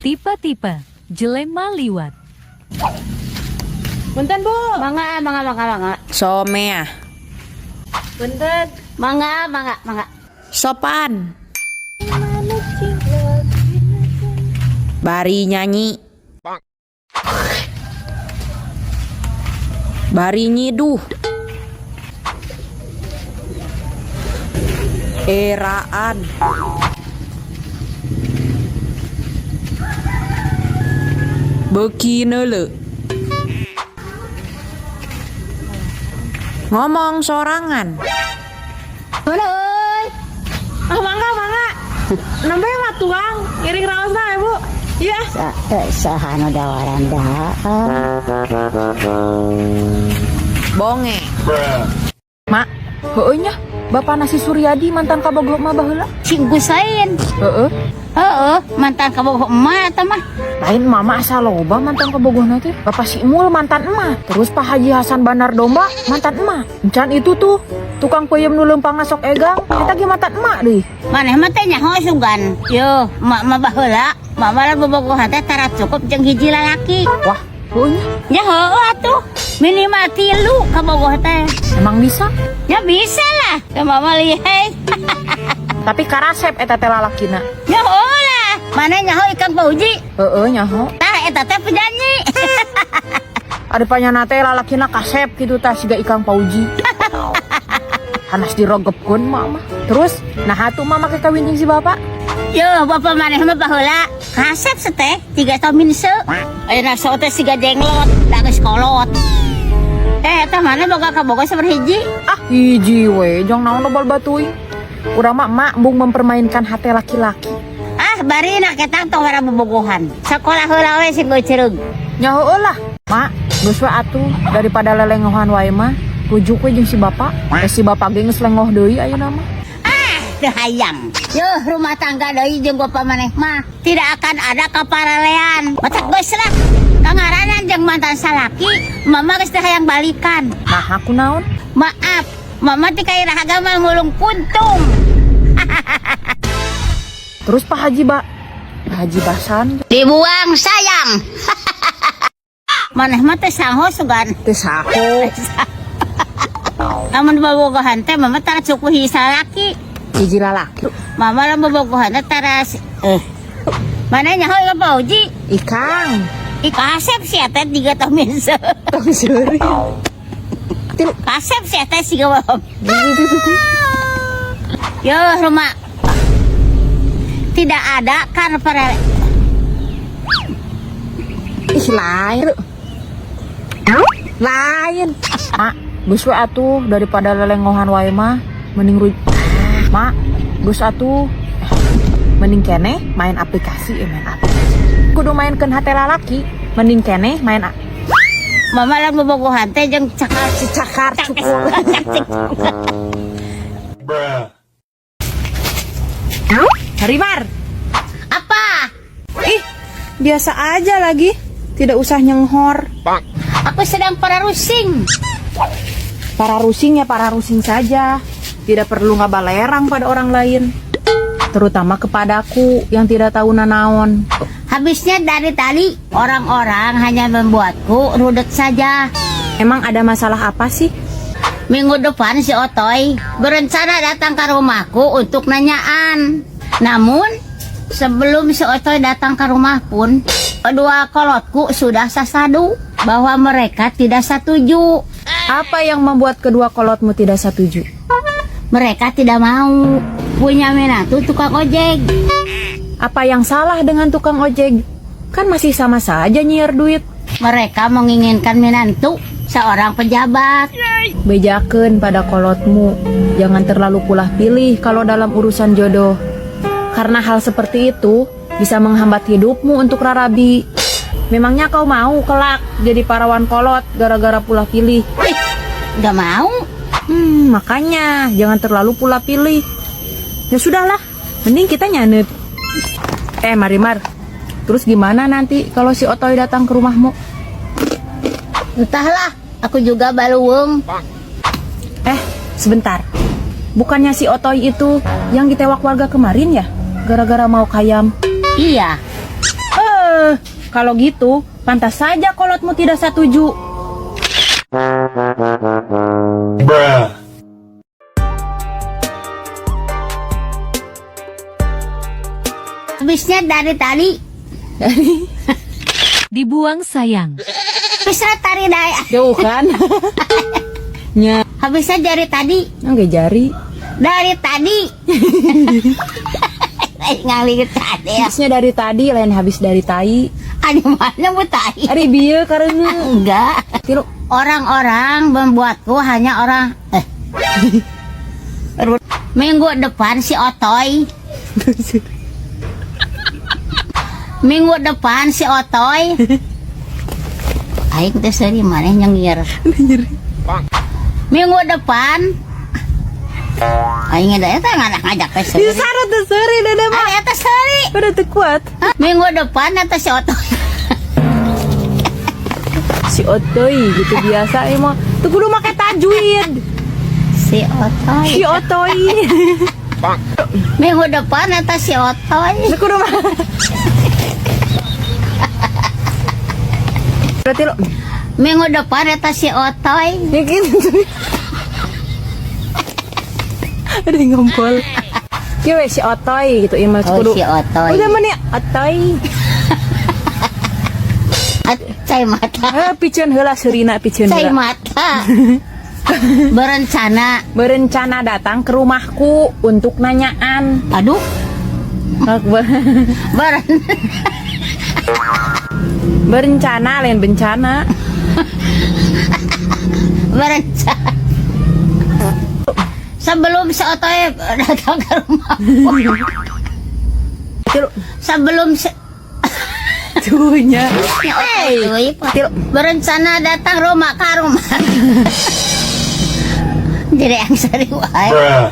Tiba-tiba, jelema liwat. Punten, Bu. Mangga, mangga, mangga, mangga. Somea. Punten. Mangga, mangga, mangga. Sopan. Bari nyanyi. Bari nyiduh. Eraan. Beuki neuleu. Ngomong sorangan. Mana euy? Ah, mangga, mangga. Nembe mah tuang, ngiring raosna ya, Bu. Iya. Saha nu dawaran dahar. Bonge. Mak, heueuh nya, Bapak nasi Suryadi mantan kabogoh mah baheula. Si Gusain. Heeh. Heeh, mantan kabogoh emak eta mah. Lain mama asa loba mantan kabogohna teh. Bapak si Mul mantan emak. Terus Pak Haji Hasan Bandar Domba mantan emak. Encan itu tuh tukang peuyeum nu leumpang sok egang, eta ge mantan emak deui. Maneh mah teh nyaho sugan. Yo, emak mah baheula. Emak mah bobogohan teh tara cukup jeung hiji lalaki. Wah, heueuh nya. Ya heueuh atuh. Minimal 3 kabogoh teh. Emang bisa? Ya bisa lah. Ya mama lihai. Tapi karasep eta teh lalakina. Ya heueuh lah. Maneh nyaho Ikang Fauzi? Heeh, nyaho. Tah eta teh penyanyi. Ada panyana teh lalakina kasep gitu tah siga Ikang Fauzi. Hanas dirogebkeun mak mah. Terus nah atuh mah make kawin jeung si bapak. Yo, bapak maneh mah baheula kasep seteh 3 tahun minse. Ayeuna sok teh siga jenglot, da geus kolot. Eta mana boga kabogoh sabaraha hiji? Ah, hiji we, jang naon loba batuing. Urang mah emak embung mempermainkan hati laki-laki. Ah, bari nak ketang tong wara bobogohan. Sakolah heula we sing geucereug. Nya heueuh lah, Mak, geus we atuh daripada lelengohan wae mah. Rujuk we jeung si bapak. Eh si bapak ge geus lengoh deui ayeuna mah. Ah, teu hayang. Yo, rumah tangga deui jeung bapak maneh mah tidak akan ada kaparalean. Matak geus lah. Kangaranan jeung mantan salaki, mama geus teu hayang balikan. Nah, aku naon? Maaf, mama ti kairah agama ngulung puntung. Terus Pak Haji Ba, Pak Haji Basan Dibuang sayang. Maneh mah teh saho sugan. teh saho. Lamun bobogohan teh mama tara cukup hiji salaki. Hiji lalaki. Mama lamun bobogohan teh tara Mana nyaho ieu Pak Uji? Ikang. Ih, kasep sih teh 3 tahun minse. Tong seuri. Kasep sih teh siga wae. Yo, rumah tidak ada kan para Ih, lain. Lain. Mak, geus we atuh daripada lelengohan wae mah mending Mak, geus atuh mending keneh main aplikasi, main aplikasi. Kudu mainkeun hate lalaki, mending keneh main Mama lah bobogohan teh jeung cakar si cakar cukur. Harimar. Apa? Ih, biasa aja lagi. Tidak usah nyenghor. Aku sedang para rusing. Para rusing ya para rusing saja. Tidak perlu ngabalerang pada orang lain. Terutama kepadaku yang tidak tahu nanaon. Habisnya dari tadi orang-orang hanya membuatku rudet saja. Emang ada masalah apa sih? Minggu depan si Otoy berencana datang ke rumahku untuk nanyaan. Namun sebelum si Otoy datang ke rumah pun, kedua kolotku sudah sasadu bahwa mereka tidak setuju. Apa yang membuat kedua kolotmu tidak setuju? Mereka tidak mau punya menantu tukang ojek. Apa yang salah dengan tukang ojek? Kan masih sama saja nyiar duit. Mereka menginginkan menantu seorang pejabat. Bejakeun pada kolotmu. Jangan terlalu pulah pilih kalau dalam urusan jodoh. Karena hal seperti itu bisa menghambat hidupmu untuk rarabi. Memangnya kau mau kelak jadi parawan kolot gara-gara pulah pilih? Ih, nggak mau. Makanya jangan terlalu pula pilih. Ya sudahlah, mending kita nyanut. Marimar, terus gimana nanti kalau si Otoy datang ke rumahmu? Entahlah, aku juga baluung. Sebentar. Bukannya si Otoy itu yang ditewak warga kemarin ya? Gara-gara mau kayam. Iya. Kalau gitu, pantas saja kolotmu tidak setuju. Bruh. Habisnya dari tadi. Dibuang sayang. Habisnya tari dai. Jauh kan? Nya, Habisnya dari tadi. oke jari. Dari tadi. Ngali tadi ya. Habisnya dari tadi, lain habis dari tai. Ada mana bu tai? Ari bieu karena Enggak. tilu. Orang-orang membuatku hanya orang eh. Minggu depan si Otoy. Minggu depan si Otoy. Aing teh seuri maneh nyengir. Minggu depan aing da eta ngajak teh seuri. Disarut teh seuri dede mah. Ari eta seuri. Udah teu kuat. Minggu depan eta si Otoy. Si Otoy gitu biasa emang. Tuh kudu make tajwid. Si Otoy. Si Otoy. Minggu depan eta si Otoy. Tuh kudu mah. Berarti lo Minggu depan eta si Otoy. ya gitu. Ada yang ngompol. Kieu we si Otoy gitu ieu mah Oh, kudu. si Otoy. Udah mana Otoy. Cai mata. Eh piceun heula seurina piceun Cai heula. mata. Berencana. Berencana datang ke rumahku untuk nanyaan. Aduh, beren Berencana lain bencana. berencana. Sebelum si Otoy datang ke rumah. Tilu. Sebelum si Tuhnya. si Otoy berencana datang rumah ke rumah. Jadi yang seri wae. Bruh.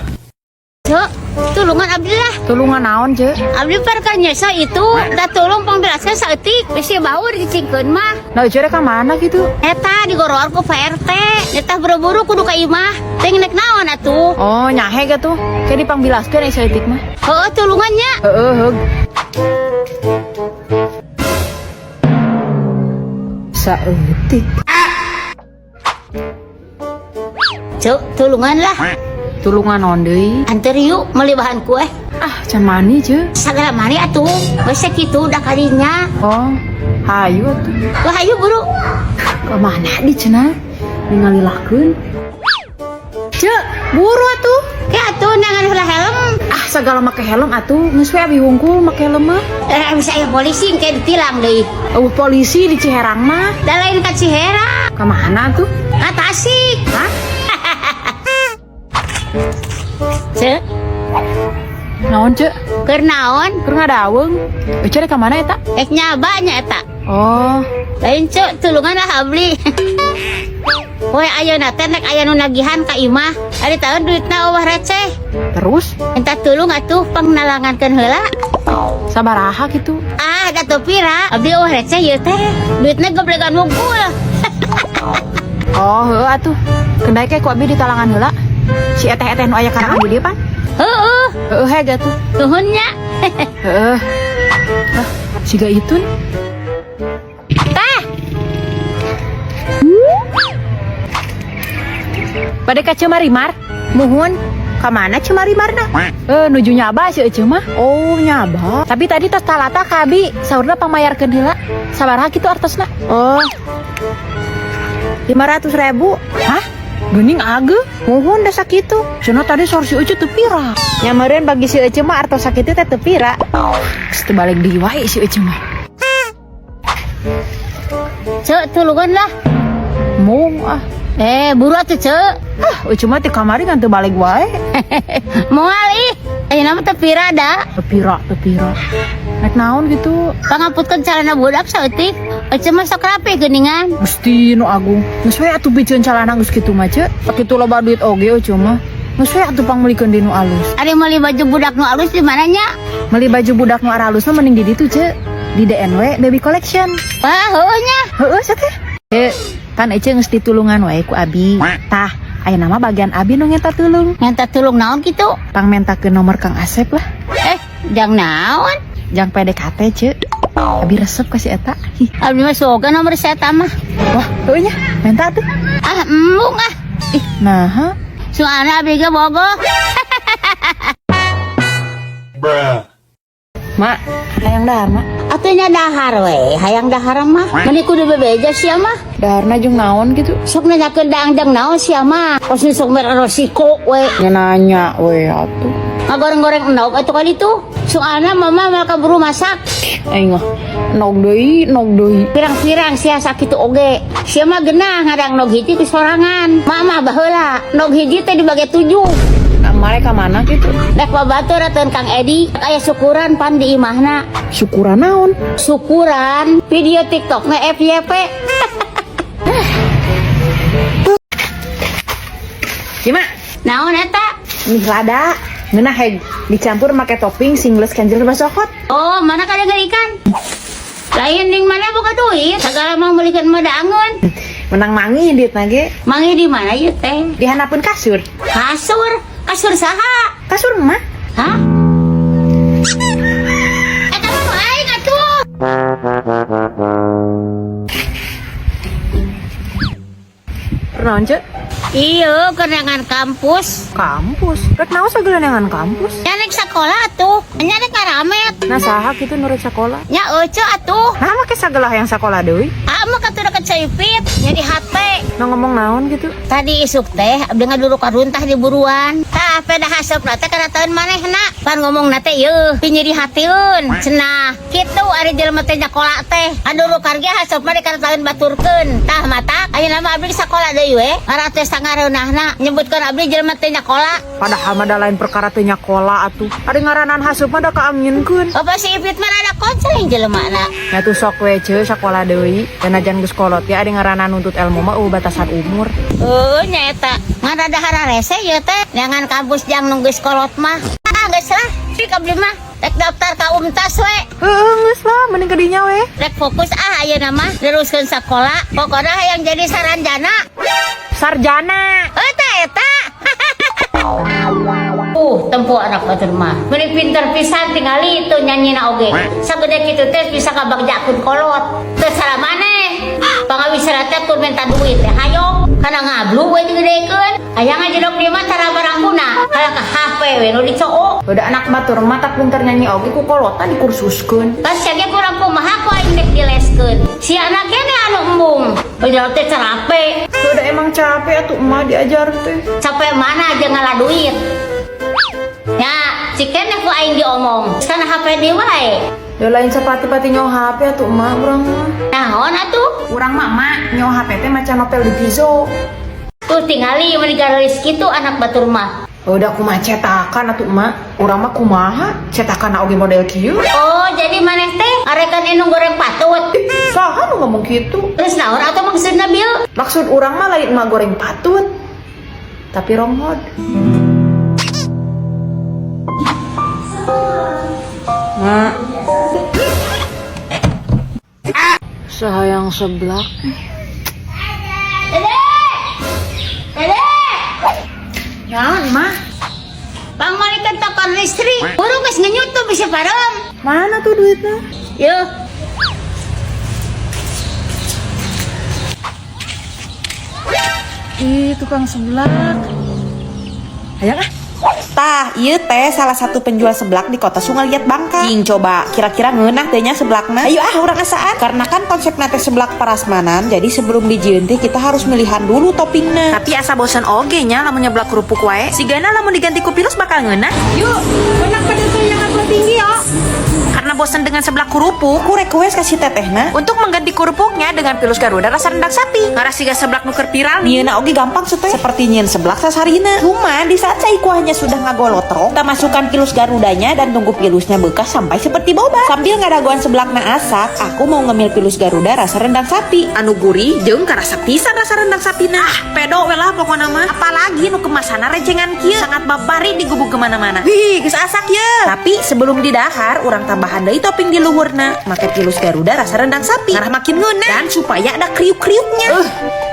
Cuk, tulungan abdi lah. Tulungan naon, Ceu? Abdi perkara nyesa itu, da tulung pangbelaskeun saeutik, bisi bau dicicingkeun mah. Nah, Ece rek ka mana gitu? Eta digoror ku Pak RT. Eta buru-buru kudu ka imah. Teh nek naon atuh? Oh, nyahe gak tuh? Kayak dipangbilaskeun ai saeutik mah. Heeh, tulungannya. Heeh, heug. Saeutik. Cuk, tulungan lah. Tulungan naon deui? Anter yuk meuli bahan kue. Ah, can mani, Ceu. Sagala mari atuh. Geus sakitu udah kalinya. Oh, hayu atuh. Wah, ayo buru. Ke mana di cenah? Ningalilakeun. Ceu, buru atuh. Ke atuh nangan heula helm. Ah, sagala make helm atuh. Geus we abi wungkul make helm mah. Eh, bisa aya polisi engke ditilang deui. Eueuh polisi di Ciherang mah. Da lain ka Ciherang, Ka mana tuh? ka Tasik. Hah? Ceu, Naon, Ceu? keur naon? Keur ngadaweung. Ece rek ka mana eta? Ek nyaba nya eta. Oh, Lain cuk, tulungan lah abdi. Woi ayeuna teh nek aya nu nagihan ka imah. Ari taun duitna eueuh receh. terus Entah tulung atuh pangnalangankeun heula. sabaraha gitu? Ah, da teu pira. Abdi eueuh receh ieu teh. Duitna goblegan wungkul. Oh, heueuh atuh. Kendai ke ku abi ditalangan heula. Si eteh-eteh nu aya karangan di dieu pan. Heeh, Heueuh heg atuh. nuhun nya. Heueuh. Ah, siga itun. Teh, Bade ka Cemarimar. Muhun, ka mana Cemarimarna? Eh, nuju nyaba si Ece mah. Oh, nyaba. Tapi tadi tos talata ka abi, saurna pangmayarkeun heula. Sabaraha kitu artosna? Oh, 500.000. Hah? Geuning ageuh. Muhun da sakitu. Cenah tadi saur si Ece teu pira. Nya meureun bagi si Ece mah artos sakitu teh teu pira. Geus teu balik deui wae si Ece mah. Cuk, tulungan lah. Mung ah. Eh, buru atuh cuk. Ah, Ece mah ti kamari ngan teu balik wae. Moal ih. Ayeuna mah teu pira da. Teu pira, teu pira. Nek naon gitu? Pangaputkeun calana budak saeutik. Ece mah sok rapi geuningan. Gusti nu agung. Geus we atuh piceun calana geus kitu mah ce. Sakitu loba duit oge Ece mah. Geus we atuh pangmeulikeun deui nu alus. Ari meuli baju budak nu alus di mana nya? Meuli baju budak nu aralus mah mending di ditu ce. Di DNW Baby Collection. Wah, heueuh nya. Heeh, teh. Ce, pan Ece geus ditulungan wae ku abi. Tah, ayeuna mah bagian abi nu ngenta tulung. Minta tulung naon kitu? Pangmentakeun nomor Kang Asep lah. Eh, jang naon? Jang PDKT ce. Abi resep ka si eta. Ih, Abdi mah soga nomor si eta mah. wah, heueuh nya. Menta tuh. Ah, embung ah. Ih, naha. Soalnya abdi ge bogoh. Bruh. Mak, hayang dahar, Mak. Atuh nya dahar we, hayang dahar mah. Meni kudu bebeja sia mah. Daharna jeung naon gitu? Sok nanyakeun daang naon sia mah. Kos nu sok mere resiko we. Nya nanya we atuh. Ngagoreng-goreng endog atuh kali itu. Soalnya mama mal kaburu masak. Aing mah nog deui, nog deui. Pirang-pirang sia sakitu oge. Sia mah genah ngadang nog hiji ku sorangan. Mama baheula, nog hiji teh dibagi 7. Kamare ka mana gitu? Rek babatur atuh Kang Edi, aya syukuran pan di imahna. Syukuran naon? Syukuran video TikTok na FYP. Cima, Naon eta? Mie lada. Ngeunah heg dicampur make topping singles kenjel basokot. Oh, mana kadang ikan? Lain ding mana buka duit, segala mau belikan mah daangun. Menang mangi diet nage. Mangi di mana ieu teh? Dihanapun kasur. Kasur, kasur saha? Kasur mah. Hah? Eta mah nu aing atuh. Naon, Cek? Iya, kenangan kampus. Kampus. Rek naon sagala kampus? Nya rek sakola atuh, nya rek ngaramet. Nah saha kitu nu rek sakola? Nya euceu atuh. Nah make sagala hayang sakola deui. Ah mah katuh deket Caipit, nya di hate. Nah ngomong naon gitu? Tadi isuk teh abdi ngaduruk karuntah di buruan. Tah peda haseup teh kana taun manehna. Pan ngomong na teh yeuh, pinyeri hatieun. Cenah, kitu ari jelema teh nyakola teh. Kadurukar ge haseup mah di kana taun baturkeun. Tah mata ayeuna mah abdi sakola deui we. Ngarah teh sangareunahna nyebutkeun abdi jelema teh nyakola. Padahal mah da lain perkara teh nyakola atuh. Ari ngaranan haseup mah da kaanginkeun. Apa si Ipit mah rada konceng jelemana. Nya tuh sok we ceu sakola deui. Dan ajan geus kolot ya ari ngaranan nuntut ilmu mah eueuh batasan umur. Heuh nya eta. Ngan rada hararese ieu teh. Neangan kampus jang nu geus kolot mah. Ah geus lah. Cik abdi mah rek daftar ka Umtas we. Heueuh geus lah mending ka dinya we. Rek fokus ah ayeuna mah neruskeun sakola. Pokona hayang jadi saranjana. Sarjana. Eta eta. Tempo anak batur mah. Meni pinter pisan tingali itu nyanyina oge. Sagede kitu teh bisa kabagjakeun kolot. Teu salah maneh. Pangawisara teh kur minta duit teh hayo. Kana ngablu we digedekeun. Hayang ngajedog di mah tara barangkuna. Kalah ka HP we nu dicook. Udah anak batur mah tak pinter nyanyi oge ku kolotna dikursuskeun. Tas sia ge kurang kumaha ku aing dek dileskeun. Si anak kene anu embung. Udah teh cerape. Udah emang capek atuh emak diajar teh. Capek mana aja ngalah duit. Ya, cikene ku aing diomong. Kana HP deui wae. Da lain sapati-pati nyaho HP atuh emak urang mah. Naon atuh? Urang mah mak nyaho HP teh maca novel di Gizo. Tuh tingali meni garelis kitu anak batur mah. Udah kumaha cetakan atuh emak. Urang mah kumaha cetakan oge model kieu. Oh, jadi maneh teh arekan indung goreng patut. Saha nu ngomong kitu? Terus naon atuh maksudna bil? Maksud urang mah lain emak goreng patut. Tapi ronghod. Mak. Sahayang seblak. Dede! Dede! Naon, mah? Pangmalikeun token listrik. Buru geus ngenyut tuh bisa parem. Mana tuh duitnya? Yuh. Ih, tukang seblak. Hayang ah. Tah, ieu teh salah satu penjual seblak di kota Sungai Liat Bangka. Cing coba, kira-kira ngeunah teh nya seblakna? Ayo ah urang asaan. Karena kan konsepna teh seblak parasmanan, jadi sebelum dijieun teh kita harus milihan dulu toppingna. Tapi asa bosan oge nya lamun nyeblak kerupuk wae. Sigana lamun diganti ku pilus bakal ngeunah. Yuk, menang penutur yang aku tinggi yo. Karena bosan dengan seblak kerupuk, Aku request kasih tetehna. untuk mengganti kerupuknya dengan pilus Garuda rasa rendang sapi. Ngarah siga seblak nu keur viral nih. Nyieunna oge gampang teh seperti nyieun seblak sasarina. Cuman di saat cai kuahnya sudah ngagolotrok, kita masukkan pilus Garudanya dan tunggu pilusnya bekas sampai seperti boba. Sambil ngadagoan seblakna asak, aku mau ngemil pilus Garuda rasa rendang sapi. Anu gurih jeung karasa pisan rasa rendang sapina. Ah, pedo we lah pokona mah. Apalagi nu kemasanna rencengan kieu, sangat babari digubuk kemana-mana. Wih, geus asak ye. Tapi sebelum didahar, urang tambahan Tambahan deui topping di luhurna, make pilus Garuda rasa rendang sapi. Ngarah makin ngeunah dan supaya ada kriuk-kriuknya.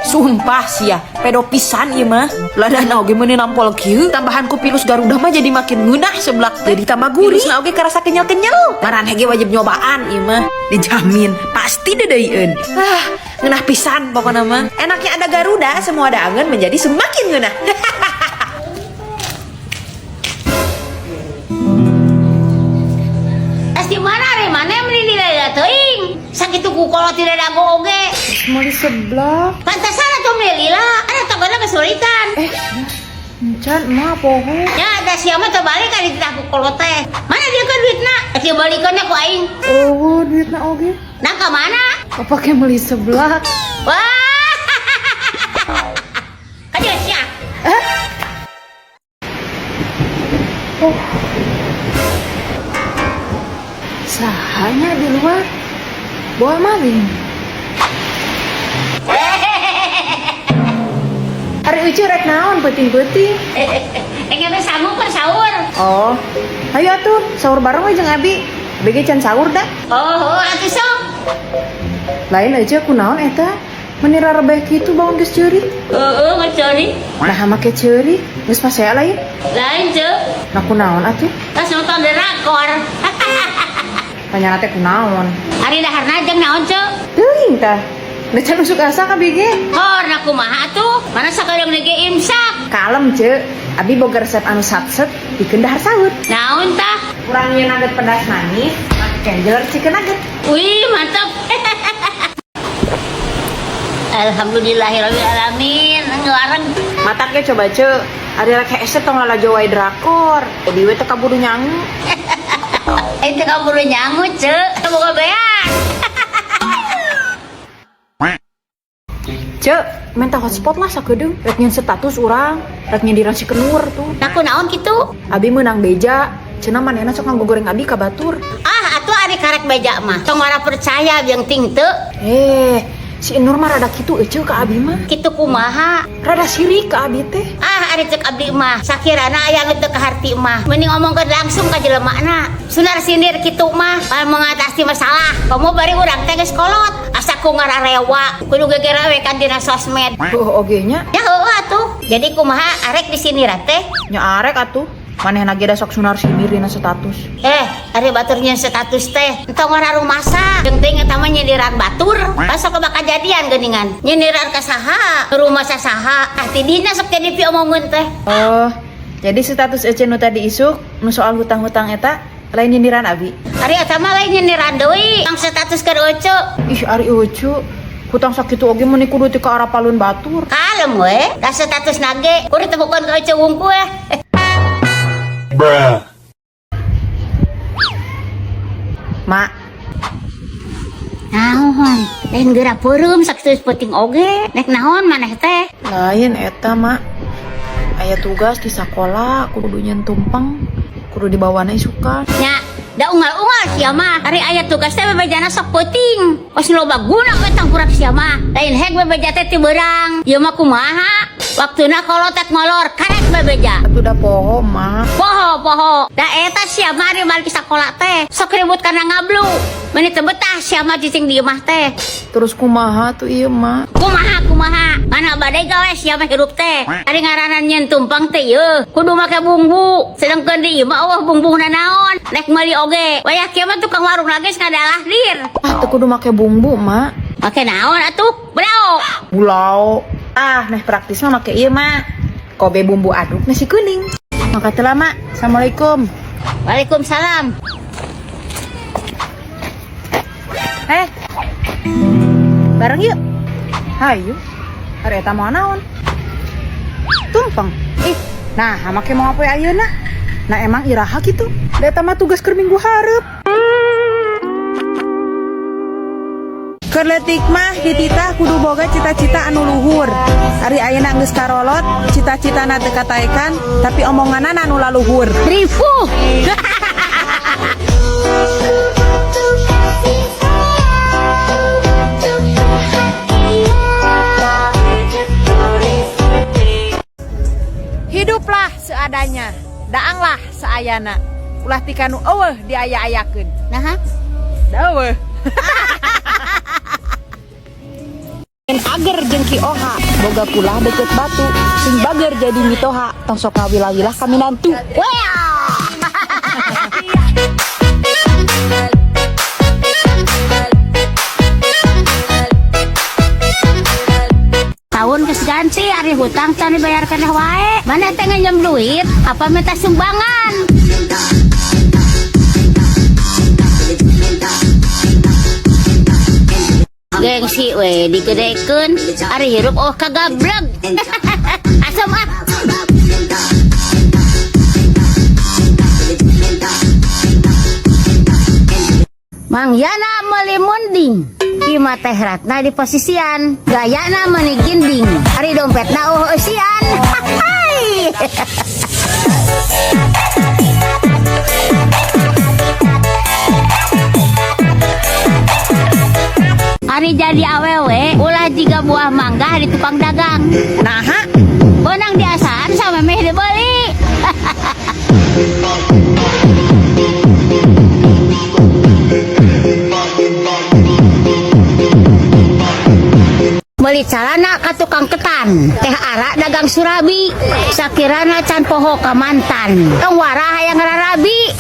Sumpah sia, pedo pisan ieu mah. Ladana oge meuni nampol kieu. Tambahan ku pilus Garuda mah jadi makin ngeunah seblak teh. Jadi tambah gurih. Pilusna oge kerasa kenyal-kenyal. Maraneh ge wajib nyobaan ieu mah. Dijamin pasti dedeuieun. Ah, ngeunah pisan pokokna mah. Enaknya ada Garuda, semua daangeun menjadi semakin ngeunah. Es di mana re mana meni nilai teuing. Sakitu ku kolot tidak dago oge. Meuli seblak. Pantasan atuh meuli lila. Ada togona kesulitan. Encan mah poho. Ya ada siapa teu balik kan dititah ku kolot teh. Mana dia ke duitna? Dia balikannya ku aing. Oh, duitna oge. Nah ka mana? Bapaknya meuli seblak. Wah. Kadia sia. Sahanya di luar. Bawa maling. Ari Ucu rek naon peuting-peuting. Pengen sangu kan sahur. Oh, ayo atuh sahur bareng we jeung Abi. Abi ge can sahur da. Oh, atuh sok. Lain aja kunaon eta. Meni rarebeh kitu bangun geus ceurik. Heeh, ngecori. Nah, make ceurik geus pasea lain. Lain ceu. Nah kunaon atuh? Tas nonton drakor. Tanya teh kunaon. Ari daharna jeung naon ceu? Teuing tah. Da can usuk asa ka ge. Hor na kumaha atuh? Mana sakedeung ge imsak. Kalem ceu. Abi boga resep anu satset pikeun dahar sahur. Naon tah? Kurang nyeun nugget pedas manis, make chicken nugget. Wih, mantap. Alhamdulillahirabbil alamin. Ngelarang. Mataknya coba ceu. Ari rek hese tong lalajo wae drakor. Jadi we teu kaburu nyangu. Itu kaburu nyangu, ceu. Boga beas. Ceu, minta hotspot lah sakedeung. Rek nyeun status urang, rek nyindiran si Kenur tuh. Nah kunaon kitu? Abi meunang beja, cenah manehna sok ngagogoreng abi ka batur. Ah, atuh ari karek beja mah. Tong ora percaya jeung ting teu. Si Nur mah rada kitu euceu ka abi mah. Kitu kumaha? Rada sirik ka abi teh. Ah, ari cek abdi mah. Sakirana aya nu teu kaharti mah. Mending omongkeun langsung ka jelemana. Sunar sindir kitu mah, kalau mengatasi masalah. Komo bari urang teh geus kolot. Asa ku ngararewa, kudu gegera we kan dina sosmed. Heuh oge nya. Ya heueuh atuh. Jadi kumaha arek di sini teh? Nya arek atuh. Manehna ge da sok sunar sindir dina status. Ari batur nyeun status teh, entong ora rumasa. Jeung teuing eta mah nyindiran batur. Pas sok kajadian geuningan. Nyindiran ka saha, rumah saha. Ah ti dina sok jadi piomongeun teh. Oh, jadi status ece nu tadi isuk nu soal hutang-hutang eta lain nyindiran abi. Ari eta mah lain nyindiran deui, tong status keur Ucu. Ih, ari Ucu, hutang sakitu oge meuni kudu ti ka arah palun batur. Kalem we, da status nage kudu temukeun ka Ucu wungkul. Bruh. Mak, Naon? Lain geura peureum sakitu peuting oge. Nek naon maneh teh? Lain eta, Mak. Aya tugas di sakola kudu nyeun tumpeng, kudu dibawana isukan. Nya, da unggal-unggal sia mah. Ari aya tugas teh bebejana sok peuting. Kos loba guna we tangkurak sia mah. Lain hek bebeja teh ti beurang. Ieu mah kumaha? Waktuna kolotet ngolor, karek bebeja. Atuh da poho, Mak. Poho poho. Da eta sia mah ari balik sakola teh. Sok ribut kana ngablu. Meuni teu betah sia mah cicing di imah teh. Terus kumaha tuh ieu, Mak? Kumaha kumaha? Mana badai gawe sia mah hirup teh. Ari ngaranna nyeun tumpeng teh yeuh, kudu make bumbu. Sedengkeun di ieu mah eueuh bumbuna naon. Nek meuli oge. Wayah kieu mah tukang warung lagi ngadalah dir. Ah, teu kudu make bumbu, Mak. Make naon atuh? Belao. Bulau. Ah, meh praktis mah make ieu, Mak. Kobe bumbu aduk nasi kuning. Maka teu lama. Assalamualaikum. Waalaikumsalam. Bareng yuk. Hayu. Ari eta mau naon? Tumpeng. Ih, nah make mau apa ayeuna? Nah emang iraha kitu. Da eta mah tugas keur minggu hareup. Keur leutik mah dititah kudu boga cita-cita anu luhur. Ari ayeuna geus karolot, cita-citana teu kataekan, tapi omonganana anu laluhur. Rifuh. Hiduplah seadanya, daanglah seayana. Ulah tika nu euweuh diaya-ayakeun. Nah, Da euweuh. Ager jeung Ki Oha boga kulah deket batu sing bager jadi mitoha tong sok kawilah-wilah ka minantu. Wah. Tahun geus ganti, ari hutang can dibayar keneh wae. Mana teh nginjem duit apa minta sumbangan? Gengsi we digedekeun, ari hirup oh kagableg. Asem ah. Mang Yana meuli munding. Ima teh Ratna di posisian. Gayana meuni ginding. Ari dompetna oh eusian. Hai. Ari jadi awewe ulah jiga buah mangga di tukang dagang. Naha? Bonang diasaan sama meh dibeli. Beli calana ka tukang ketan, teh ara dagang surabi, sakirana can poho ka mantan. Tong warah hayang rarabi.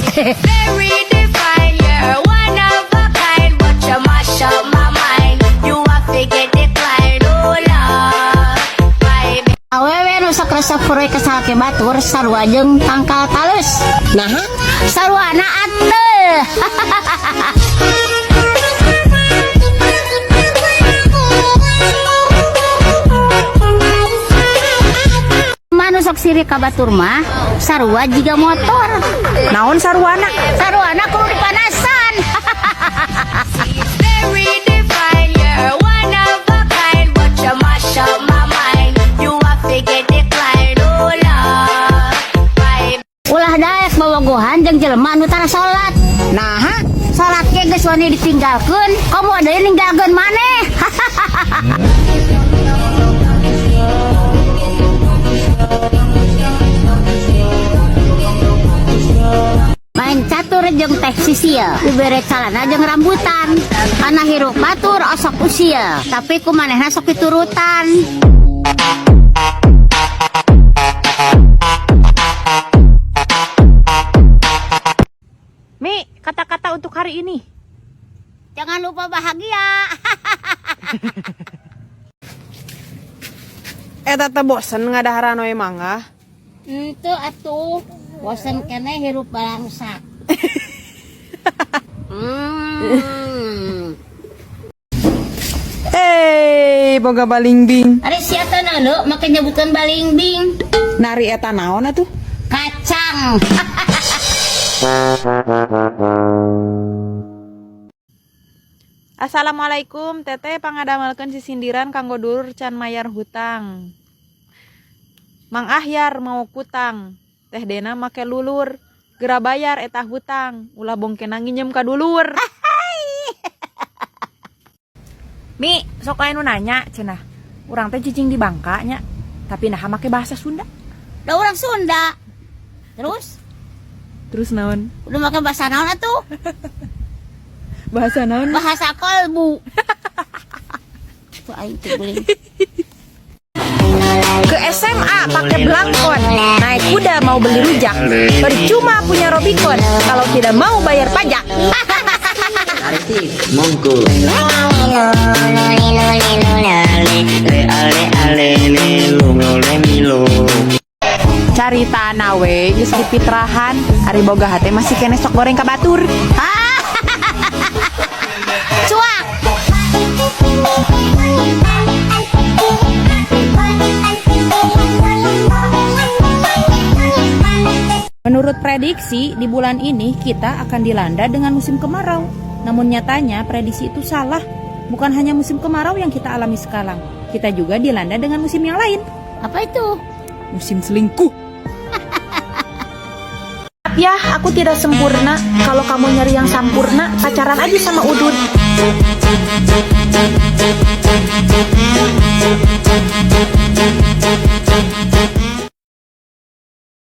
Very divine, you're one of a kind, but you mash up my mind. You have to get declined, oh Lord, my Awewe nu sok resep furoy kesal ke batur sarua jeung tangkal talus. Naha? Saruana atuh. Manu sok sirik ka batur mah sarua jiga motor. Naon saruana? Saruana kudu dipanasan. Very divine, you're one of a kind, but you mash up my mind. You have to get declined, oh Lord, my Ulah daek bobogohan jeung jelema anu tara salat. Naha? Salat ge geus wani ditinggalkeun, komo deui ninggalkeun maneh. Main catur jeung teh sisil, dibere calana jeung rambutan. Kana hirup batur osok usil, tapi ku manehna sok diturutan. Mi, kata-kata untuk hari ini. Jangan lupa bahagia. Eta teh bosen ngadaharan we mangga. Henteu atuh, bosen keneh hirup balangsak. Eh, boga balingbing. Ari sia teh neuleu make nyebutkeun balingbing. Nari eta naon atuh? Kacang. Assalamualaikum, teteh pangadamelkeun sisindiran kanggo dulur can mayar hutang. Mang Ahyar mau kutang, Teh Dena make lulur, gera bayar eta hutang, ulah bongkena nginjem ka dulur. Mi, sok aya nu nanya cenah. Urang teh cicing di Bangka nya, tapi naha make bahasa Sunda. Da urang Sunda. Terus? Terus naon? Udah make bahasa naon atuh? Bahasa naon? Bahasa kolbu. Tuh aing teh guling. Ke SMA pakai belangkon, naik kuda mau beli rujak. Percuma punya Robicon kalau tidak mau bayar pajak. Monggo. Cari tanah we geus dipitrahan, ari boga hate masih kene sok goreng ka batur. Cuak. Menurut prediksi, di bulan ini kita akan dilanda dengan musim kemarau. Namun nyatanya prediksi itu salah. Bukan hanya musim kemarau yang kita alami sekarang. Kita juga dilanda dengan musim yang lain. Apa itu? Musim selingkuh. Ya, aku tidak sempurna. Kalau kamu nyari yang sampurna, pacaran aja sama Udud.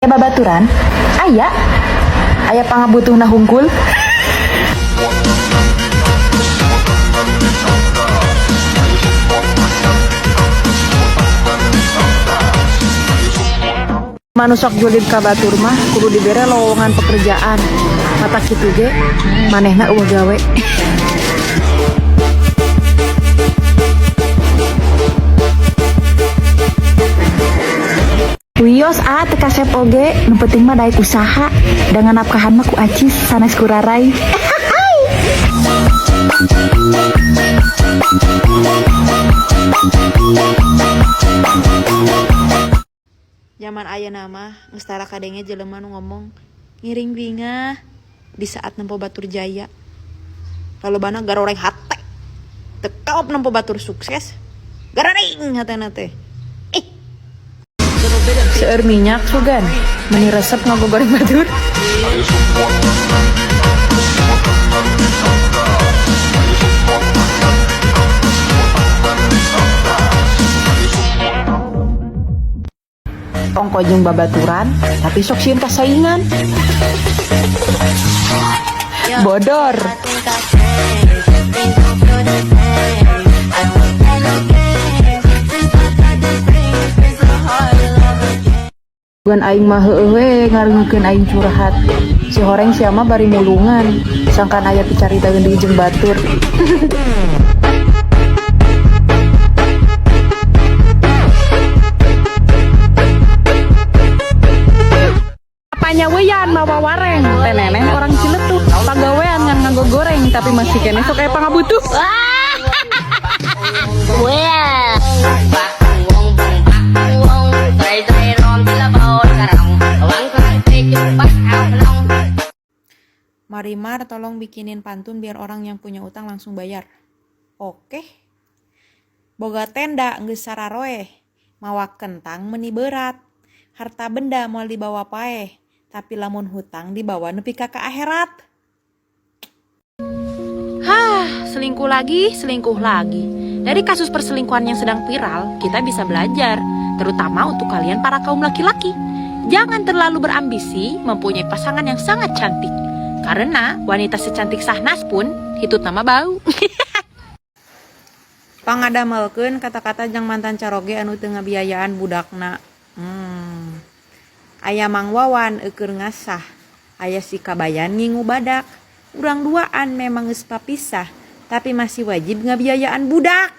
Babaturan, aya. Aya pangabutuhna hungkul. Manu sok julid ka batur mah kudu dibere lowongan pekerjaan. Matak kitu ge manehna euweuh gawe. Wios ah teu kasep oge, nu penting mah daek usaha, da nganapkahan mah ku acis sanes ku rarai. Zaman ayeuna mah geus tara kadenge jelema nu ngomong ngiring bingah di saat nempo batur jaya. Lalobana garoreng hate. Teu kaop nempo batur sukses. Gararing hatena teh. Ih. Seueur minyak sugan, meni resep ngagogoreng batur. Ongko jeung babaturan, tapi sok sieun kasaingan. Bodor. Sugan aing mah heueuh we ngareungekeun aing curhat. Si horeng sia mah bari mulungan, sangkan aya picaritaeun deui jeung batur. Panyaweyan mawa wareng, teh neneh orang Ciletuh, pagawean ngan nganggo goreng tapi masih keneh sok aya pangabutuh. Marimar tolong bikinin pantun biar orang yang punya utang langsung bayar. Oke. Boga tenda geus sararoeh, mawa kentang meni berat. Harta benda moal dibawa paeh, tapi lamun hutang dibawa nepi ka akhirat. Hah, selingkuh lagi, selingkuh lagi. Dari kasus perselingkuhan yang sedang viral, kita bisa belajar, terutama untuk kalian para kaum laki-laki. Jangan terlalu berambisi mempunyai pasangan yang sangat cantik. Karena wanita secantik Sahnas pun hitut nama bau. Pangadamelkeun kata-kata jang mantan caroge anu teu ngabiayaan budakna. Aya Mang Wawan eueur ngasah, aya si Kabayan ngingu badak. Urang duaan memang geus papisah, tapi masih wajib ngabiayaan budak.